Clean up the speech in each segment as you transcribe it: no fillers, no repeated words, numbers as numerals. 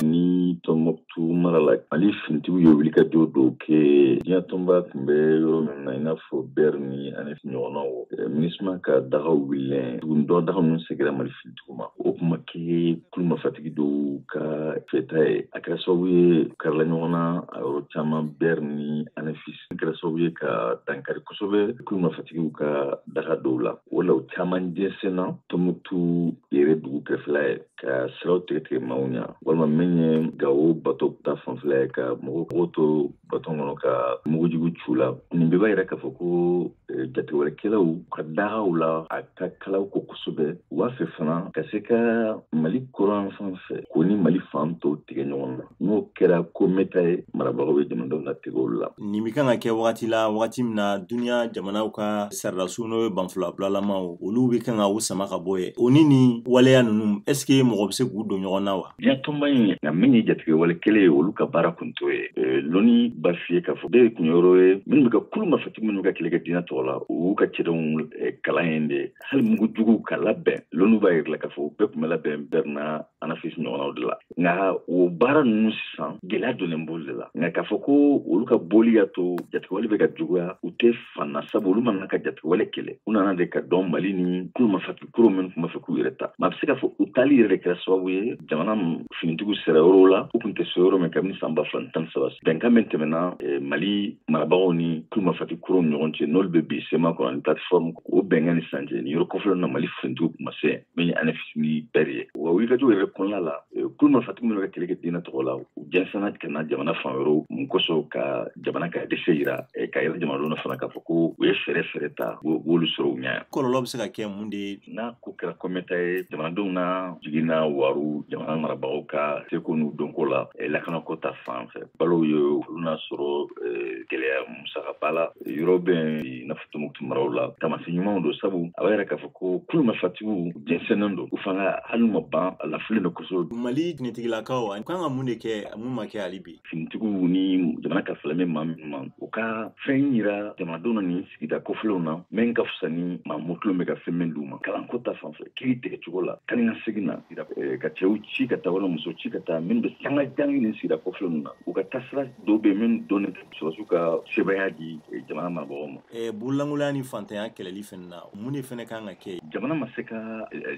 Ni Tɔnbɔkutu mara la, Mali finitigiw ye wulikajɔ dɔw kɛ diɲɛ tɔnba tun bɛ yɔrɔ min na, i n'a fɔ BER ni ANEF ɲɔgɔnnaw. MINUSMA ka dagaw wulilen tuguni, dɔ daga ninnu seginna Mali finitigiw ma. O kuma kɛ kulu marifatigi dɔw ka fɛta ye, a kɛra sababu ye karila ɲɔgɔn na a yɔrɔ caman. BER ni ANEF kɛra sababu ye ka dankari kosɛbɛ kulu marifatigiw ka daga dɔw la. O la, u caman jɛnsɛnna Tɔnbɔkutu yɛrɛ dugu kɛrɛfɛla ye, ka siraw tigɛ tigɛ maaw ɲɛ, walima min ye Gawo bato ta fanfɛla ye, ka mɔgɔw to bato kɔnɔ ka mugujugu cu la. Nin bɛɛ b'a yira k'a fɔ ko jatigɛwalekɛlaw ka dagaw la, a ka kalaw ko kosɛbɛ. U b'a fɛ fana ka se ka Mali kɔrɔn fan fɛ ko ni Mali fan tɔw tigɛ ɲɔgɔn na. N'o kɛra ko mɛta ye, marabagaw ye jamanadenw latigɛ olu la. Nin bɛ kan ka kɛ wagati la, wagati min na duniya jamanaw ka sɔrɔdasiw, n'o ye banfulabulalamaw, olu bɛ kan ka u sama ka bɔ ye. O ni nin waleya ninnu, est ce que mɔgɔ bɛ se k'u don ɲɔgɔn na wa? Diɲɛ tɔnba in nka min ye jatigɛwale kɛlɛ ye, olu ka baara kun t'o ye. Lɔnni b'a f'i ye k'a fɔ bɛɛ kun yɔrɔ ye minnu bɛ ka kulu marifatigi minnu ka kɛlɛ kɛ diinɛ tɔgɔ la, u y'u ka cɛdenw kalan yen de, hali mugu juguw ka labɛn. Lɔnni b'a yira k'a fɔ u bɛɛ tun bɛ labɛn BER na ANEF ɲɔgɔnnaw de la. Nka o baara ninnu sisan, gɛlɛya donnen b'olu de la. Nka k'a fɔ ko olu ka boli y'a to jatigɛwale bɛ ka juguya, u tɛ fan na, sabu olu mana ka jatigɛwale kɛlɛ, u nana de ka dɔn Mali ni kulu marifatigi kuru minnu tun b'a fɛ k'u yɛrɛ ta. Maa bɛ se k'a fɔ u taali yɛrɛ de kɛra sababu ye jamana finitigiw sera yɔrɔw la u tun tɛ se yɔrɔ min kabini san 2013. Bɛnkan min tɛmɛna Mali marabagaw ni kulu marifatigi kuruw ni ɲɔgɔn cɛ, n'olu bɛ bi CMA kɔnɔ ni plateforme, o bɛnkan ni sisan cɛ, nin yɔrɔ kɔfɛlen na, Mali finitigiw tun ma se min ye ANEF ni BER ye. Wa wulikajɔw yɛrɛ kɔnɔna la, kulu marifatigi minnu bɛ kɛlɛ kɛ diinɛ tɔgɔ la, u jɛnsɛnna ka na jamana fan wɛrɛw mun kosɔn, ka jamana ka dɛsɛ yira, ka yira jamanadenw na fana k'a fɔ ko u ye fɛɛrɛ fɛɛrɛ ta, u b'olu sɔrɔ u ɲɛ. Kɔlɔlɔ bɛ se ka kɛ mun de ye? N'a ko kɛra kɔmɛta ye, jamanadenw na jiginna waru jamana marabagaw ka seko n'u dɔnko la lakanako ta fan fɛ. Balow ye, olu n'a sɔrɔ gɛlɛya musakaba la yɔrɔ bɛ i n'a fɔ Tɔnbukutu maraw la. Taamasiyɛn ɲumanw don, sabu a b'a yira k'a fɔ ko kulu marifatigiw jɛnsɛnnen don, u fana hali ma ban, a lafililen don kosɛbɛ. Mali finitigilakaw an kan ka mun de kɛ, mun ma kɛ hali bi? Finitigiw ni jamana ka filɛ maa minnu ma, u ka fɛn yira jamanadenw na nin sigida kɔfɛlenw na min ka fisa ni maa mɔtulenw bɛ ka fɛn min d'u ma. Kalanko ta fan fɛ, kiiri tigɛcogo la, kani ka segin na, ka cɛw ci ka taa wala muso ci ka taa minnu bɛ sanga jan nin sigida kɔfɛlenw na, u ka taasira dɔw bɛ min dɔnnen tɛ, sɔrɔdasiw ka sebaaya di jamana marabagaw ma. Bololankolonya ni fantanya kɛlɛli fɛnɛ na, mun de fɛnɛ kan ka kɛ? Jamana ma se ka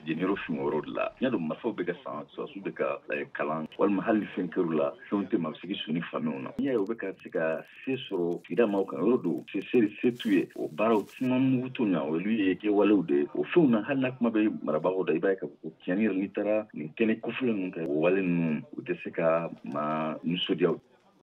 jeniyɔrɔ fin o yɔrɔ de la. N y'a dɔn marifaw bɛ ka san, sɔrɔdasiw bɛ ka kalan, walima hali ni fɛn kɛr'u la, fɛnw tɛ maa bɛ se k'i su ni faamuw na. N'i y'a ye u bɛ ka se ka se sɔrɔ sigida maaw kan, yɔrɔ don se se se t'u ye, o baaraw caman mugu t'u ɲɛ, olu ye kɛwalew de ye. O fɛnw na, hali n'a kuma bɛ marabagaw da, i b'a ye k'a fɔ ko tiɲɛni yɛrɛ, n'i taara nin kɛnɛ kɔfɛlen ninnu kan, o wale ninnu, u tɛ se ka maa nisɔndiya.